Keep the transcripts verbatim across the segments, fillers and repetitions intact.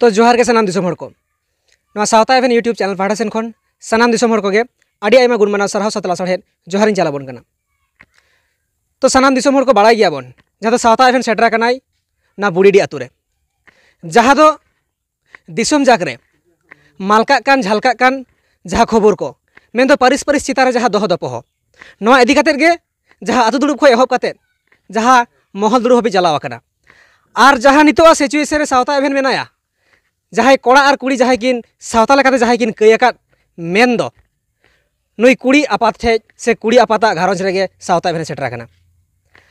ᱛᱚ ᱡᱚᱦᱟᱨ ᱜᱮ ᱥᱟᱱᱟᱢ ᱫᱤᱥᱚᱢ ᱦᱚᱲ ᱠᱚ᱾ ᱱᱚᱣᱟ ᱥᱟᱶᱛᱟ ᱮᱵᱷᱮᱱ YouTube ᱪᱮᱱᱮᱞ ᱯᱟᱦᱴᱟ ᱥᱮᱱ ᱠᱷᱚᱱ ᱥᱟᱱᱟᱢ ᱫᱤᱥᱚᱢ ᱦᱚᱲ ᱠᱚᱜᱮ ᱟᱹᱰᱤ ᱟᱭᱢᱟ ᱜᱩᱱ ᱢᱟᱱᱟᱣ ᱥᱟᱨᱦᱟᱣ ᱥᱟᱛᱞᱟ ᱥᱟᱲᱦᱮᱫ ᱡᱚᱦᱟᱨᱤᱧ ᱪᱟᱞ ᱟᱵᱚᱱ ᱠᱟᱱᱟ᱾ ᱛᱚ ᱥᱟᱱᱟᱢ ᱫᱤᱥᱚᱢ ᱦᱚᱲ ᱠᱚ ᱵᱟᱲᱟᱭ ᱜᱮᱭᱟᱵᱚᱱ, ᱡᱟᱦᱟᱸ ᱫᱚ ᱥᱟᱶᱛᱟ ᱮᱵᱷᱮᱱ ᱥᱮᱴᱮᱨ ᱟᱠᱟᱱᱟᱭ ᱱᱟ ᱵᱩᱲᱤᱰᱤ ᱟᱛᱳ ᱨᱮ, ᱡᱟᱦᱟᱸ ᱫᱚ ᱫᱤᱥᱚᱢ ᱡᱟᱠ ᱨᱮ ᱢᱟᱞᱠᱟᱜ ᱠᱟᱱ ᱡᱷᱟᱞᱠᱟᱜ ᱠᱟᱱ ᱡᱟᱦᱟᱸ ᱠᱷᱚᱵᱚᱨ ᱠᱚ, ᱢᱮᱱᱫᱚ ᱯᱟᱹᱨᱤᱥ ᱯᱟᱹᱨᱤᱥ ᱪᱮᱛᱟᱱ ᱨᱮ ᱡᱟᱦᱟᱸ ᱫᱚᱦᱚ ᱫᱚᱯᱚᱦᱚ, ᱱᱚᱣᱟ ᱤᱫᱤ ᱠᱟᱛᱮᱫ ᱜᱮ ᱡᱟᱦᱟᱸ ᱟᱹᱛᱩ ᱫᱩᱲᱩᱵ ᱠᱷᱚᱱ ᱮᱦᱚᱵ ᱠᱟᱛᱮᱫ ᱡᱟᱦᱟᱸ ᱢᱚᱦᱚᱞ ᱫᱩᱲᱩᱵ ᱦᱟᱹᱵᱤᱡ ᱪᱟᱞᱟᱣ ᱟᱠᱟᱱᱟ᱾ ᱟᱨ ᱡᱟᱦᱟᱸ ᱱᱤᱛᱚᱜ ᱥᱤᱪᱩᱭᱮᱥᱚᱱ ᱨᱮ ᱥᱟᱶᱛᱟ ᱮᱵᱷᱮᱱ ᱢᱮᱱᱟᱭᱟ, ᱡᱟᱦᱟᱸᱭ ᱠᱚᱲᱟ ᱟᱨ ᱠᱩᱲᱤ ᱡᱟᱦᱟᱸᱭ ᱠᱤᱱ ᱥᱟᱶᱛᱟ ᱞᱮᱠᱟᱛᱮ ᱡᱟᱦᱟᱸᱭ ᱠᱤᱱ ᱠᱟᱹᱭ ᱟᱠᱟᱫ, ᱢᱮᱱᱫᱚ ᱱᱩᱭ ᱠᱩᱲᱤ ᱟᱯᱟᱛ ᱴᱷᱮᱡ ᱥᱮ ᱠᱩᱲᱤ ᱟᱯᱟᱛᱟᱜ ᱜᱷᱟᱨᱚᱸᱡᱽ ᱨᱮᱜᱮ ᱥᱟᱶᱛᱟ ᱮᱵᱷᱮᱱ ᱥᱮᱴᱮᱨ ᱟᱠᱟᱱᱟ᱾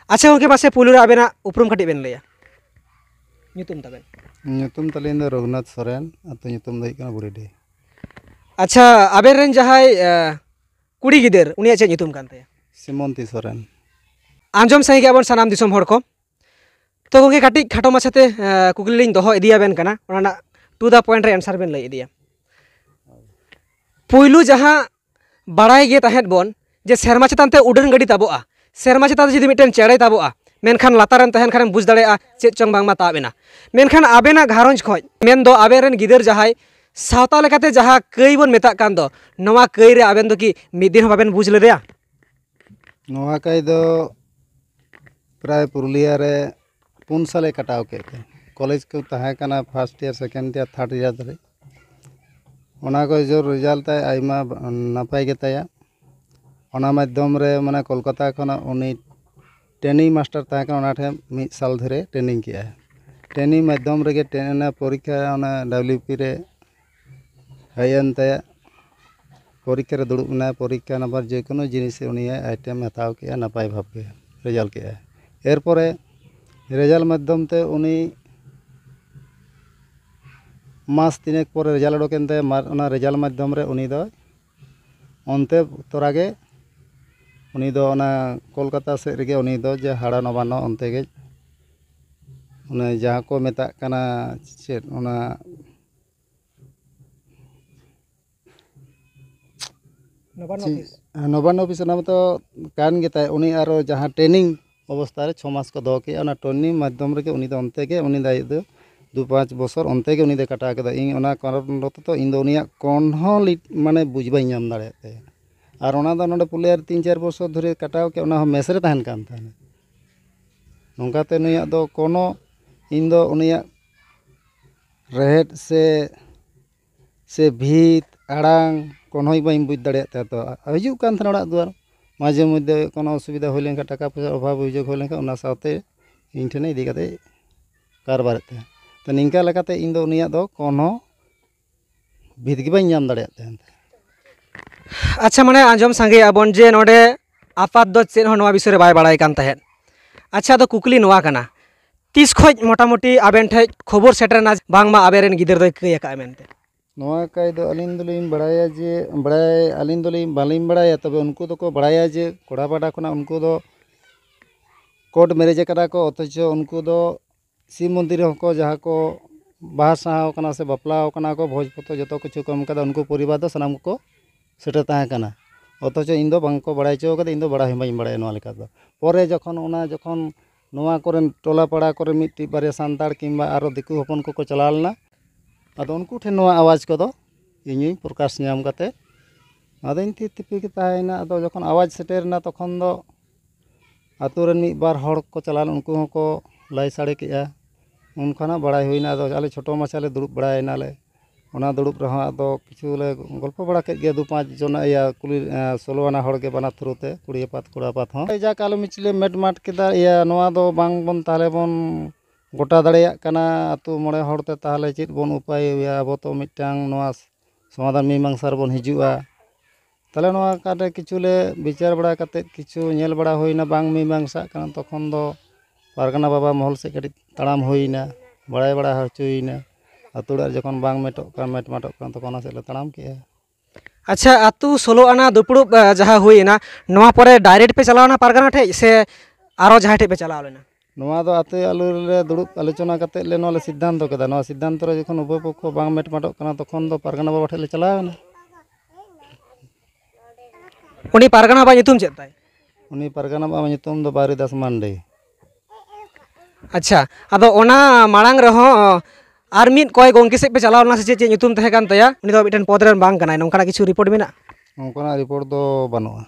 ᱟᱪᱪᱷᱟ ᱜᱚᱢᱠᱮ, ᱢᱟᱥᱮ ᱯᱩᱭᱞᱩ ᱨᱮ ᱟᱵᱮᱱᱟᱜ ᱩᱯᱨᱩᱢ ᱠᱟᱹᱴᱤᱡ ᱵᱮᱱ ᱞᱟᱹᱭᱟ, ᱧᱩᱛᱩᱢ ᱛᱟᱵᱮᱱ? ᱧᱩᱛᱩᱢ ᱛᱟᱹᱞᱤᱧ ᱫᱚ ᱨᱚᱜᱷᱩᱱᱟᱛᱷ ᱥᱚᱨᱮᱱ, ᱟᱹᱛᱩ ᱧᱩᱛᱩᱢ ᱫᱚ ᱦᱩᱭᱩᱜ ᱠᱟᱱᱟ ᱵᱩᱲᱤᱰᱤ᱾ ᱟᱪᱪᱷᱟ, ᱟᱵᱮᱱ ᱨᱮᱱ ᱡᱟᱦᱟᱸᱭ ᱠᱩᱲᱤ ᱜᱤᱫᱟᱹᱨ, ᱩᱱᱤᱭᱟᱜ ᱪᱮᱫ ᱧᱩᱛᱩᱢ ᱠᱟᱱ ᱛᱟᱭᱟ? ᱥᱤᱢᱚᱱᱛᱤ ᱥᱚᱨᱮᱱ᱾ ᱟᱸᱡᱚᱢ ᱥᱟᱺᱦᱤᱡ ᱜᱮ ᱟᱵᱚᱱ ᱥᱟᱱᱟᱢ ᱫᱤᱥᱚᱢ ᱦᱚᱲ ᱠᱚ᱾ ᱛᱚ ᱜᱚᱢᱠᱮ, ᱠᱟᱹᱴᱤᱡ ᱠᱷᱟᱴᱚ ᱢᱟᱪᱷᱟᱛᱮ ᱠᱩᱠᱞᱤ ᱞᱤᱧ ᱫᱚᱦᱚ ᱤᱫᱤᱭᱟᱵᱮᱱ ᱠᱟᱱᱟ, ᱚᱱᱟ ᱨᱮᱱᱟᱜ to the point ᱨᱮ answer ᱵᱮᱱ ᱞᱟᱹᱭ ᱤᱫᱤᱭᱟ᱾ ᱯᱩᱭᱞᱩ ᱡᱟᱦᱟᱸ ᱵᱟᱲᱟᱭ ᱜᱮ ᱛᱟᱦᱮᱸᱫ ᱵᱚᱱ ᱡᱮ ᱥᱮᱨᱢᱟ ᱪᱮᱛᱟᱱ ᱛᱮ ᱩᱰᱟᱹᱱ ᱜᱟᱹᱰᱤ ᱛᱟᱵᱚᱜᱼᱟ, ᱥᱮᱨᱢᱟ ᱪᱮᱛᱟᱱ ᱛᱮ ᱡᱩᱫᱤ ᱢᱤᱫᱴᱮᱱ ᱪᱮᱬᱮᱭ ᱛᱟᱵᱚᱜᱼᱟ, ᱢᱮᱱᱠᱷᱟᱱ ᱞᱟᱛᱟᱨ ᱨᱮᱢ ᱛᱟᱦᱮᱱ ᱠᱷᱟᱱᱮᱢ ᱵᱩᱡᱽ ᱫᱟᱲᱮᱭᱟᱜᱼᱟ ᱪᱮᱫ ᱪᱚᱝ ᱵᱟᱝᱢᱟ ᱛᱟᱵ ᱮᱱᱟ᱾ ᱢᱮᱱᱠᱷᱟᱱ ᱟᱵᱮᱱᱟᱜ ᱜᱷᱟᱨᱚᱸᱡᱽ ᱠᱷᱚᱱ, ᱢᱮᱱᱫᱚ ᱟᱵᱮᱱ ᱨᱮᱱ ᱜᱤᱫᱟᱹᱨ ᱡᱟᱦᱟᱸᱭ ᱥᱟᱶᱛᱟ ᱞᱮᱠᱟᱛᱮ ᱡᱟᱦᱟᱸ ᱠᱟᱹᱭ ᱵᱚᱱ ᱢᱮᱛᱟᱜ ᱠᱟᱱ ᱫᱚ, ᱱᱚᱣᱟ ᱠᱟᱹᱭ ᱨᱮ ᱟᱵᱮᱱ ᱫᱚ ᱠᱤ ᱢᱤᱫ ᱫᱤᱱ ᱦᱚᱸ ᱵᱟᱵᱮᱱ ᱵᱩᱡᱽ ᱞᱮᱫᱮᱭᱟ? ᱱᱚᱣᱟ ᱠᱟᱹᱭ ᱫᱚ ᱯᱨᱟᱭ ᱯᱩᱨᱩᱞᱤᱭᱟᱹ ᱨᱮ ᱯᱩᱱ ᱥᱟᱞᱮ ᱠᱟᱴᱟᱣ ᱠᱮᱫ ᱛᱮ, ᱠᱚᱞᱮᱡᱽ ᱠᱚ ᱛᱟᱦᱮᱸ ᱠᱟᱱᱟ, first year, second year, third year ᱫᱷᱟᱹᱨᱤᱡ᱾ ᱚᱱᱟ ᱠᱚ ᱡᱳᱨ result ᱛᱟᱭ ᱟᱭᱢᱟ ᱱᱟᱯᱟᱭ ᱜᱮᱛᱟᱭᱟ᱾ ᱚᱱᱟ ᱢᱟᱫᱽᱫᱷᱚᱢ ᱨᱮ ᱢᱟᱱᱮ ᱠᱳᱞᱠᱟᱛᱟ ᱠᱷᱚᱱᱟᱜ ᱩᱱᱤ training master ᱛᱟᱦᱮᱸ ᱠᱟᱱᱟ, ᱚᱱᱟ ᱴᱷᱮᱱ ᱢᱤᱫ ᱥᱟᱞ ᱫᱷᱚᱨᱮ training ᱠᱮᱜᱼᱟᱭ᱾ Training ᱢᱟᱫᱽᱫᱷᱚᱢ ᱨᱮᱜᱮ ᱚᱱᱟ ᱯᱚᱨᱤᱠᱠᱷᱟ, ᱚᱱᱟ W P ᱨᱮ ᱦᱮᱡ ᱮᱱ ᱛᱟᱭᱟ᱾ ᱯᱚᱨᱤᱠᱠᱷᱟ ᱨᱮ ᱫᱩᱲᱩᱵ ᱮᱱᱟᱭ, ᱯᱚᱨᱤᱠᱠᱷᱟ ᱱᱟᱢᱵᱟᱨ ᱡᱮᱠᱳᱱᱳ ᱡᱤᱱᱤᱥ ᱩᱱᱤᱭᱟᱜ item ᱦᱟᱛᱟᱣ ᱠᱮᱜᱼᱟ, ᱱᱟᱯᱟᱭ ᱵᱷᱟᱵᱽ ᱜᱮ result ᱠᱮᱜᱼᱟᱭ᱾ ᱮᱨᱯᱚᱨᱮ result ᱢᱟᱫᱽᱫᱷᱚᱢ ᱛᱮ ᱩᱱᱤ ᱢᱟᱥ ᱛᱤᱱᱮᱠ ᱯᱚᱨᱮ result ᱚᱰᱚᱠᱮᱱ ᱛᱟᱭᱟ, ᱢᱟᱨ-, ᱚᱱᱟ result ᱢᱟᱫᱽᱫᱷᱚᱢ ᱨᱮ ᱩᱱᱤ ᱫᱚ ᱚᱱᱛᱮ ᱛᱚᱨᱟ ᱜᱮ, ᱩᱱᱤ ᱫᱚ ᱚᱱᱟ ᱠᱳᱞᱠᱟᱛᱟ ᱥᱮᱫ ᱨᱮᱜᱮ ᱩᱱᱤ ᱫᱚ ᱡᱮ ᱦᱟᱣᱲᱟ ᱱᱚᱵᱟᱱᱱᱚ ᱚᱱᱛᱮ ᱜᱮ, ᱚᱱᱮ ᱡᱟᱦᱟᱸ ᱠᱚ ᱢᱮᱛᱟᱜ ᱠᱟᱱᱟ ᱪᱮᱫ, ᱚᱱᱟ ᱱᱚᱵᱟᱱᱱᱚ ᱪᱮᱫ, ᱚᱯᱷᱤᱥ᱾ ᱦᱮᱸ, ᱱᱚᱵᱟᱱᱱᱚ ᱚᱯᱷᱤᱥ, ᱚᱱᱟ ᱢᱟᱛᱚ ᱠᱟᱱ ᱜᱮᱛᱟᱭ᱾ ᱩᱱᱤ ᱟᱨᱚ ᱡᱟᱦᱟᱸ training ᱚᱵᱚᱥᱛᱟ ᱨᱮ ᱪᱷᱚ ᱢᱟᱥ ᱠᱚ ᱫᱚᱦᱚ ᱠᱮᱜᱼᱟ, ᱚᱱᱟ training ᱢᱟᱫᱽᱫᱷᱚᱢ ᱨᱮᱜᱮ ᱩᱱᱤ ᱫᱚ ᱚᱱᱛᱮ ᱜᱮ, ᱩᱱᱤ ᱫᱚ ᱟᱡ ᱫᱚ ᱫᱩ ᱯᱟᱸᱪ ᱵᱚᱪᱷᱚᱨ ᱚᱱᱛᱮ ᱜᱮ ᱩᱱᱤ ᱫᱚᱭ ᱠᱟᱴᱟᱣ ᱠᱮᱫᱟ᱾ ᱤᱧ ᱚᱱᱟ ᱠᱟᱨᱚᱱ ᱫᱚ ᱤᱧ ᱫᱚ ᱩᱱᱤᱭᱟᱜ ᱠᱚᱱᱦᱚᱸ ᱞᱤ-, ᱢᱟᱱᱮ ᱵᱩᱡᱽ ᱵᱟᱹᱧ ᱧᱟᱢ ᱫᱟᱲᱮᱭᱟᱜ ᱛᱟᱭᱟ᱾ ᱟᱨ ᱚᱱᱟ ᱫᱚ ᱱᱚᱰᱮ ᱯᱩᱞᱮ ᱟᱨ ᱛᱤᱱ ᱪᱟᱨ ᱵᱚᱪᱷᱚᱨ ᱫᱷᱚᱨᱮ ᱠᱟᱴᱟᱣ ᱠᱮᱫ, ᱚᱱᱟ ᱦᱚᱸ ᱢᱮᱥ ᱨᱮ ᱛᱟᱦᱮᱱ ᱠᱟᱱ ᱛᱟᱦᱮᱱᱟ᱾ ᱱᱚᱝᱠᱟᱛᱮ ᱱᱩᱭᱟᱜ ᱫᱚ ᱠᱳᱱᱳ, ᱤᱧ ᱫᱚ ᱩᱱᱤᱭᱟᱜ ᱨᱮᱦᱮᱫ ᱥᱮ, ᱥᱮ ᱵᱷᱤᱛ ᱟᱲᱟᱝ ᱠᱳᱱᱳᱭ ᱵᱟᱹᱧ ᱵᱩᱡᱽ ᱫᱟᱲᱮᱭᱟᱜ ᱛᱟᱭᱟ᱾ ᱛᱚ ᱦᱤᱡᱩᱜ ᱠᱟᱱ ᱛᱟᱦᱮᱱᱟ ᱚᱲᱟᱜ ᱫᱩᱣᱟᱹᱨ, ᱢᱟᱡᱷᱮ ᱢᱚᱫᱽᱫᱷᱮ ᱠᱳᱱᱳ ᱚᱥᱩᱵᱤᱫᱷᱟ ᱦᱩᱭ ᱞᱮᱱᱠᱷᱟᱱ, ᱴᱟᱠᱟ ᱯᱚᱭᱥᱟ ᱚᱵᱷᱟᱵᱽ ᱚᱵᱷᱤᱡᱳᱜᱽ ᱦᱩᱭ ᱞᱮᱱᱠᱷᱟᱱ, ᱚᱱᱟ ᱥᱟᱶᱛᱮ ᱤᱧ ᱴᱷᱮᱱᱮ ᱤᱫᱤ ᱠᱟᱛᱮ ᱠᱟᱨᱵᱟᱨᱮᱫ ᱛᱟᱦᱮᱸᱫ᱾ ᱛᱚ ᱱᱤᱝᱠᱟ ᱞᱮᱠᱟᱛᱮ ᱤᱧ ᱫᱚ ᱩᱱᱤᱭᱟᱜ ᱫᱚ ᱠᱳᱱᱳ ᱵᱷᱤᱛ ᱜᱮ ᱵᱟᱹᱧ ᱧᱟᱢ ᱫᱟᱲᱮᱭᱟᱜ ᱛᱟᱦᱮᱸᱫ᱾ ᱟᱪᱪᱷᱟ, ᱢᱟᱱᱮ ᱟᱸᱡᱚᱢ ᱥᱟᱸᱜᱮᱭᱮᱫᱼᱟ ᱵᱚᱱ ᱡᱮ ᱱᱚᱰᱮ ᱟᱯᱟᱛ ᱫᱚ ᱪᱮᱫ ᱦᱚᱸ ᱱᱚᱣᱟ ᱵᱤᱥᱚᱭ ᱨᱮ ᱵᱟᱭ ᱵᱟᱲᱟᱭ ᱠᱟᱱ ᱛᱟᱦᱮᱸᱫ᱾ ᱟᱪᱪᱷᱟ, ᱟᱫᱚ ᱠᱩᱠᱞᱤ ᱱᱚᱣᱟ ᱠᱟᱱᱟ, ᱛᱤᱥ ᱠᱷᱚᱱ ᱢᱚᱴᱟᱢᱩᱴᱤ ᱟᱵᱮᱱ ᱴᱷᱮᱱ ᱠᱷᱚᱵᱚᱨ ᱥᱮᱴᱮᱨ ᱮᱱᱟ ᱵᱟᱝᱢᱟ ᱟᱵᱮᱱ ᱨᱮᱱ ᱜᱤᱫᱟᱹᱨ ᱫᱚᱭ ᱠᱟᱹᱭ ᱟᱠᱟᱫᱼᱟ ᱢᱮᱱᱛᱮ? ᱱᱚᱣᱟ ᱠᱟᱹᱭ ᱫᱚ ᱟᱹᱞᱤᱧ ᱫᱚᱞᱤᱧ ᱵᱟᱲᱟᱭᱟ ᱡᱮ, ᱵᱟᱲᱟᱭ, ᱟᱹᱞᱤᱧ ᱫᱚᱞᱤᱧ ᱵᱟᱹᱞᱤᱧ ᱵᱟᱲᱟᱭᱟ, ᱛᱚᱵᱮ ᱩᱱᱠᱩ ᱫᱚᱠᱚ ᱵᱟᱲᱟᱭᱟ ᱡᱮ ᱠᱚᱲᱟ ᱯᱟᱦᱴᱟ ᱠᱷᱚᱱᱟᱜ ᱩᱱᱠᱩ ᱫᱚ ᱠᱳᱨᱴ ᱢᱮᱨᱮᱡᱽ ᱟᱠᱟᱫᱟ ᱠᱚ, ᱚᱛᱷᱚᱪᱚ ᱩᱱᱠᱩ ᱫᱚ ᱥᱤᱵ ᱢᱚᱱᱫᱤᱨ ᱨᱮᱦᱚᱸ ᱠᱚ ᱡᱟᱦᱟᱸ ᱠᱚ ᱵᱟᱦᱟ ᱥᱟᱦᱟᱣ ᱠᱟᱱᱟ ᱥᱮ ᱵᱟᱯᱞᱟᱣ ᱠᱟᱱᱟ ᱠᱚ, ᱵᱷᱚᱡᱽ ᱯᱚᱛᱚ ᱡᱚᱛᱚ ᱠᱤᱪᱷᱩ ᱠᱚ ᱮᱢ ᱠᱟᱫᱟ, ᱩᱱᱠᱩ ᱯᱚᱨᱤᱵᱟᱨ ᱫᱚ ᱥᱟᱱᱟᱢ ᱠᱚᱠᱚ ᱥᱮᱴᱮᱨ ᱛᱟᱦᱮᱸ ᱠᱟᱱᱟ᱾ ᱚᱛᱷᱚᱪᱚ ᱤᱧ ᱫᱚ ᱵᱟᱝ ᱠᱚ ᱵᱟᱲᱟᱭ ᱦᱚᱪᱚ ᱠᱟᱫᱟ, ᱤᱧ ᱫᱚ ᱵᱟᱲᱟᱭ ᱦᱚᱸ ᱵᱟᱹᱧ ᱵᱟᱲᱟᱭᱟ ᱱᱚᱣᱟ ᱞᱮᱠᱟ ᱫᱚ᱾ ᱯᱚᱨᱮ ᱡᱚᱠᱷᱚᱱ ᱚᱱᱟ, ᱡᱚᱠᱷᱚᱱ ᱱᱚᱣᱟ ᱠᱚᱨᱮᱱ ᱴᱚᱞᱟ ᱯᱟᱲᱟ ᱠᱚᱨᱮ ᱢᱤᱫᱴᱤᱡ ᱵᱟᱨᱭᱟ ᱥᱟᱱᱛᱟᱲ ᱠᱤᱝᱵᱟ ᱟᱨᱚ ᱫᱤᱠᱩ ᱦᱚᱯᱚᱱ ᱠᱚᱠᱚ ᱪᱟᱞᱟᱣ ᱞᱮᱱᱟ, ᱟᱫᱚ ᱩᱱᱠᱩ ᱴᱷᱮᱱ ᱱᱚᱣᱟ ᱟᱣᱟᱡᱽ ᱠᱚᱫᱚ ᱤᱧᱤᱧ ᱯᱨᱚᱠᱟᱥ ᱧᱟᱢ ᱠᱟᱛᱮ, ᱟᱫᱚᱧ ᱛᱷᱤᱨ ᱛᱷᱤᱯᱤ ᱜᱮ ᱛᱟᱦᱮᱸᱭᱮᱱᱟ᱾ ᱟᱫᱚ ᱡᱚᱠᱷᱚᱱ ᱟᱣᱟᱡᱽ ᱥᱮᱴᱮᱨᱮᱱᱟ, ᱛᱚᱠᱷᱚᱱ ᱫᱚ ᱟᱛᱳ ᱨᱮᱱ ᱢᱤᱫ ᱵᱟᱨ ᱦᱚᱲ ᱠᱚ ᱪᱟᱞᱟᱣ ᱞᱮᱱ, ᱩᱱᱠᱩ ᱦᱚᱸᱠᱚ ᱞᱟᱹᱭ ᱥᱟᱰᱮ ᱠᱮᱜᱼᱟ᱾ ᱩᱱ ᱠᱷᱚᱱᱟᱜ ᱵᱟᱲᱟᱭ ᱦᱩᱭᱱᱟ᱾ ᱟᱫᱚ ᱟᱞᱮ ᱪᱷᱳᱴᱳ ᱢᱟᱪᱷᱟ ᱞᱮ ᱫᱩᱲᱩᱵ ᱵᱟᱲᱟᱭᱮᱱᱟᱞᱮ᱾ ᱚᱱᱟ ᱫᱩᱲᱩᱵ ᱨᱮᱦᱚᱸ ᱟᱫᱚ ᱠᱤᱪᱷᱩ ᱞᱮ ᱜᱚᱞᱯᱚ ᱵᱟᱲᱟ ᱠᱮᱫ ᱜᱮᱭᱟ, ᱫᱩ ᱯᱟᱸᱪ ᱡᱚᱱ, ᱤᱭᱟᱹ, ᱠᱩᱲᱤ, ᱮᱸ, ᱥᱳᱞᱳ ᱟᱱᱟ ᱦᱚᱲ ᱜᱮ ᱵᱟᱱᱟᱨ ᱛᱷᱨᱩ ᱛᱮ, ᱠᱩᱲᱤ ᱟᱯᱟᱛ, ᱠᱚᱲᱟ ᱟᱯᱟᱛ ᱦᱚᱸ᱾ ᱡᱟᱠ, ᱟᱞᱮ ᱢᱤᱪᱷᱤᱞ ᱞᱮ ᱢᱮᱴ ᱢᱟᱴ ᱠᱮᱫᱟ, ᱤᱭᱟᱹ, ᱱᱚᱣᱟ ᱫᱚ ᱵᱟᱝ ᱵᱚᱱ, ᱛᱟᱦᱚᱞᱮ ᱵᱚᱱ ᱜᱚᱴᱟ ᱫᱟᱲᱮᱭᱟᱜ ᱠᱟᱱᱟ ᱟᱹᱛᱩ ᱢᱚᱬᱮ ᱦᱚᱲ ᱛᱮ, ᱛᱟᱦᱚᱞᱮ ᱪᱮᱫ ᱵᱚᱱ ᱩᱯᱟᱹᱭ ᱦᱩᱭᱩᱜᱼᱟ? ᱟᱵᱚ ᱛᱚ ᱢᱤᱫᱴᱟᱝ ᱱᱚᱣᱟ ᱥᱚᱢᱟᱫᱷᱟᱱ ᱢᱤᱢᱟᱝᱥᱟ ᱨᱮᱵᱚᱱ ᱦᱤᱡᱩᱜᱼᱟ᱾ ᱛᱟᱦᱚᱞᱮ ᱱᱚᱣᱟ ᱠᱟᱨᱮ ᱠᱤᱪᱷᱩ ᱞᱮ ᱵᱤᱪᱟᱹᱨ ᱵᱟᱲᱟ ᱠᱟᱛᱮᱫ, ᱠᱤᱪᱷᱩ ᱧᱮᱞ ᱵᱟᱲᱟ ᱦᱩᱭᱱᱟ, ᱵᱟᱝ ᱢᱤᱢᱟᱝᱥᱟᱜ ᱠᱟᱱᱟ᱾ ᱛᱚᱠᱷᱚᱱ ᱫᱚ ᱯᱟᱨᱜᱟᱱᱟ ᱵᱟᱵᱟ ᱢᱚᱦᱚᱞ ᱥᱮᱫ ᱠᱟᱹᱴᱤᱡ ᱛᱟᱲᱟᱢ ᱦᱩᱭᱱᱟ, ᱵᱟᱲᱟᱭ ᱵᱟᱲᱟ ᱦᱚᱪᱚᱭᱮᱱᱟ᱾ ᱟᱹᱛᱩ ᱚᱲᱟᱜ ᱨᱮ ᱡᱚᱠᱷᱚᱱ ᱵᱟᱝ ᱢᱮᱴᱚᱜ ᱠᱟᱱ, ᱢᱮᱴ ᱢᱟᱴᱚᱜ ᱠᱟᱱ, ᱛᱚᱠᱷᱚᱱ ᱚᱱᱟ ᱥᱮᱫ ᱞᱮ ᱛᱟᱲᱟᱢ ᱠᱮᱜᱼᱟ᱾ ᱟᱪᱪᱷᱟ, ᱟᱹᱛᱩ ᱥᱳᱞᱳ ᱟᱱᱟ ᱫᱩᱯᱲᱩᱵ, ᱟ, ᱡᱟᱦᱟᱸ ᱦᱩᱭᱮᱱᱟ, ᱱᱚᱣᱟ ᱯᱚᱨᱮ ᱰᱟᱭᱨᱮᱠᱴ ᱯᱮ ᱪᱟᱞᱟᱣᱱᱟ ᱯᱟᱨᱜᱟᱱᱟ ᱴᱷᱮᱡ, ᱥᱮ ᱟᱨᱚ ᱡᱟᱦᱟᱸᱭ ᱴᱷᱮᱡ ᱯᱮ ᱪᱟᱞᱟᱣ ᱞᱮᱱᱟ? ᱱᱚᱣᱟ ᱫᱚ ᱟᱹᱛᱩ ᱟᱞᱚ ᱨᱮ ᱫᱩᱲᱩᱵ ᱟᱞᱳᱪᱚᱱᱟ ᱠᱟᱛᱮᱫ ᱞᱮ ᱱᱚᱣᱟ ᱞᱮ ᱥᱤᱫᱽᱫᱷᱟᱱᱛᱚ ᱠᱮᱫᱟ᱾ ᱱᱚᱣᱟ ᱥᱤᱫᱽᱫᱷᱟᱱᱛᱚ ᱨᱮ ᱡᱚᱠᱷᱚᱱ ᱩᱵᱷᱚᱭ ᱯᱚᱠᱠᱷᱚ ᱵᱟᱝ ᱢᱮᱴ ᱢᱟᱴᱚᱜ ᱠᱟᱱᱟ, ᱛᱚᱠᱷᱚᱱ ᱫᱚ ᱯᱟᱨᱜᱟᱱᱟ ᱵᱟᱵᱟ ᱴᱷᱮᱡ ᱞᱮ ᱪᱟᱞᱟᱣ ᱮᱱᱟ᱾ ᱩᱱᱤ ᱯᱟᱨᱜᱟᱱᱟ ᱵᱟᱵᱟ ᱧᱩᱛᱩᱢ ᱪᱮᱫ ᱛᱟᱭ? ᱩᱱᱤ ᱯᱟᱨᱜᱟᱱᱟ ᱵᱟᱵᱟ ᱧᱩᱛᱩᱢ ᱫᱚ ᱵᱟᱣᱨᱤ ᱫᱟᱥ ᱢᱟᱱᱰᱤ᱾ ᱟᱪᱪᱷᱟ, ᱟᱫᱚ ᱚᱱᱟ ᱢᱟᱲᱟᱝ ᱨᱮᱦᱚᱸ ᱟᱨ ᱢᱤᱫ ᱠᱚᱭ ᱜᱚᱢᱠᱮ ᱥᱮᱫ ᱯᱮ ᱪᱟᱞᱟᱣ ᱞᱮᱱᱟ ᱥᱮ ᱪᱮᱫ? ᱪᱮᱫ ᱧᱩᱛᱩᱢ ᱛᱟᱦᱮᱸ ᱠᱟᱱ ᱛᱟᱭᱟ? ᱩᱱᱤ ᱫᱚ ᱢᱤᱫᱴᱮᱱ ᱯᱚᱫᱽ ᱨᱮᱱ ᱵᱟᱝ ᱠᱟᱱᱟᱭ, ᱱᱚᱝᱠᱟᱱᱟᱜ ᱠᱤᱪᱷᱩ ᱨᱤᱯᱳᱨᱴ ᱢᱮᱱᱟᱜᱼᱟ? ᱚᱱᱠᱟᱱᱟᱜ ᱨᱤᱯᱳᱨᱴ ᱫᱚ ᱵᱟᱹᱱᱩᱜᱼᱟ᱾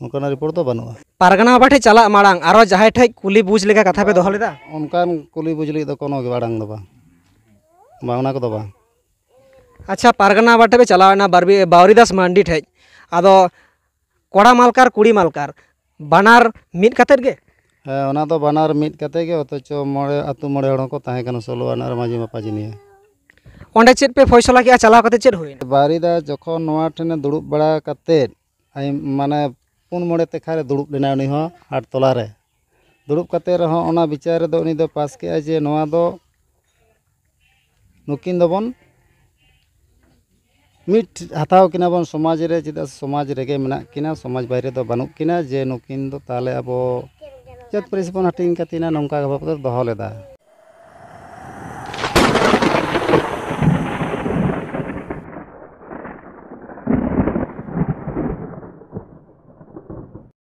ᱚᱱᱠᱟᱱᱟᱜ ᱨᱤᱯᱳᱨᱴ ᱫᱚ ᱵᱟᱹᱱᱩᱜᱼᱟ᱾ ᱯᱟᱨᱜᱟᱱᱟ ᱵᱟᱵᱟ ᱴᱷᱮᱱ ᱪᱟᱞᱟᱜ ᱢᱟᱲᱟᱝ ᱟᱨᱚ ᱡᱟᱦᱟᱸᱭ ᱴᱷᱮᱱ ᱠᱩᱞᱤ ᱵᱩᱡᱽ ᱞᱮᱠᱟ ᱠᱟᱛᱷᱟ ᱯᱮ ᱫᱚᱦᱚ ᱞᱮᱫᱟ? ᱚᱱᱠᱟᱱ ᱠᱩᱞᱤ ᱵᱩᱡᱽ ᱞᱟᱹᱜᱤᱫ ᱫᱚ ᱠᱳᱱᱳ ᱜᱮ ᱢᱟᱲᱟᱝ ᱫᱚ ᱵᱟᱝ, ᱵᱟᱝ, ᱚᱱᱟ ᱠᱚᱫᱚ ᱵᱟᱝ᱾ ᱟᱪᱪᱷᱟ, ᱯᱟᱨᱜᱟᱱᱟ ᱵᱟᱵᱟ ᱴᱷᱮᱱ ᱯᱮ ᱪᱟᱞᱟᱣ ᱮᱱᱟ ᱵᱟᱨᱵᱤ-, ᱵᱟᱣᱨᱤ ᱫᱟᱥ ᱢᱟᱱᱰᱤ ᱴᱷᱮᱱ, ᱟᱫᱚ ᱠᱚᱲᱟ ᱢᱟᱞᱠᱟᱨ ᱠᱩᱲᱤ ᱢᱟᱞᱠᱟᱨ ᱵᱟᱱᱟᱨ ᱢᱤᱫ ᱠᱟᱛᱮᱫ ᱜᱮ? ᱦᱮᱸ, ᱚᱱᱟ ᱫᱚ ᱵᱟᱱᱟᱨ ᱢᱤᱫ ᱠᱟᱛᱮ ᱜᱮ, ᱚᱛᱷᱚᱪᱚ ᱢᱚᱬᱮ ᱟᱹᱛᱩ ᱢᱚᱬᱮ ᱦᱚᱲ ᱦᱚᱸᱠᱚ ᱛᱟᱦᱮᱸ ᱠᱟᱱᱟ, ᱥᱳᱞᱳ ᱟᱱᱟ ᱟᱨ ᱢᱟᱹᱡᱷᱤ ᱢᱟᱯᱟᱡᱤ ᱱᱤᱭᱮ᱾ ᱚᱸᱰᱮ ᱪᱮᱫ ᱯᱮ ᱯᱷᱚᱭᱥᱚᱞᱟ ᱠᱮᱜᱼᱟ? ᱪᱟᱞᱟᱣ ᱠᱟᱛᱮ ᱪᱮᱫ ᱦᱩᱭᱱᱟ? ᱵᱟᱨᱤᱫᱟ ᱡᱚᱠᱷᱚᱱ ᱱᱚᱣᱟ ᱴᱷᱮᱱᱮ ᱫᱩᱲᱩᱵ ᱵᱟᱲᱟ ᱠᱟᱛᱮᱫ, ᱟᱭ-, ᱢᱟᱱᱮ ᱯᱩᱱ ᱢᱚᱬᱮ ᱛᱮᱠᱷᱟ ᱨᱮ ᱫᱩᱲᱩᱵ ᱞᱮᱱᱟᱭ ᱩᱱᱤ ᱦᱚᱸ ᱦᱟᱴ ᱛᱚᱞᱟ ᱨᱮ᱾ ᱫᱩᱲᱩᱵ ᱠᱟᱛᱮ ᱨᱮᱦᱚᱸ ᱚᱱᱟ ᱵᱤᱪᱟᱨ ᱨᱮᱫᱚ ᱩᱱᱤ ᱫᱚ ᱯᱟᱥ ᱠᱮᱜᱼᱟᱭ ᱡᱮ ᱱᱚᱣᱟ ᱫᱚ ᱱᱩᱠᱤᱱ ᱫᱚᱵᱚᱱ ᱢᱤᱫ ᱦᱟᱛᱟᱣ ᱠᱤᱱᱟ ᱵᱚᱱ ᱥᱚᱢᱟᱡᱽ ᱨᱮ, ᱪᱮᱫᱟᱜ ᱥᱮ ᱥᱚᱢᱟᱡᱽ ᱨᱮᱜᱮ ᱢᱮᱱᱟᱜ ᱠᱤᱱᱟ, ᱥᱚᱢᱟᱡᱽ ᱵᱟᱭᱨᱮ ᱫᱚ ᱵᱟᱹᱱᱩᱜ ᱠᱤᱱᱟ, ᱡᱮ ᱱᱩᱠᱤᱱ ᱫᱚ ᱛᱟᱦᱚᱞᱮ ᱟᱵᱚ ᱡᱟᱹᱛ ᱯᱟᱹᱨᱤᱥ ᱵᱚᱱ ᱦᱟᱹᱴᱤᱧ ᱠᱟᱛᱤᱱᱟ, ᱱᱚᱝᱠᱟ ᱵᱷᱟᱵᱽ ᱛᱮ ᱫᱚᱦᱚ ᱞᱮᱫᱟ᱾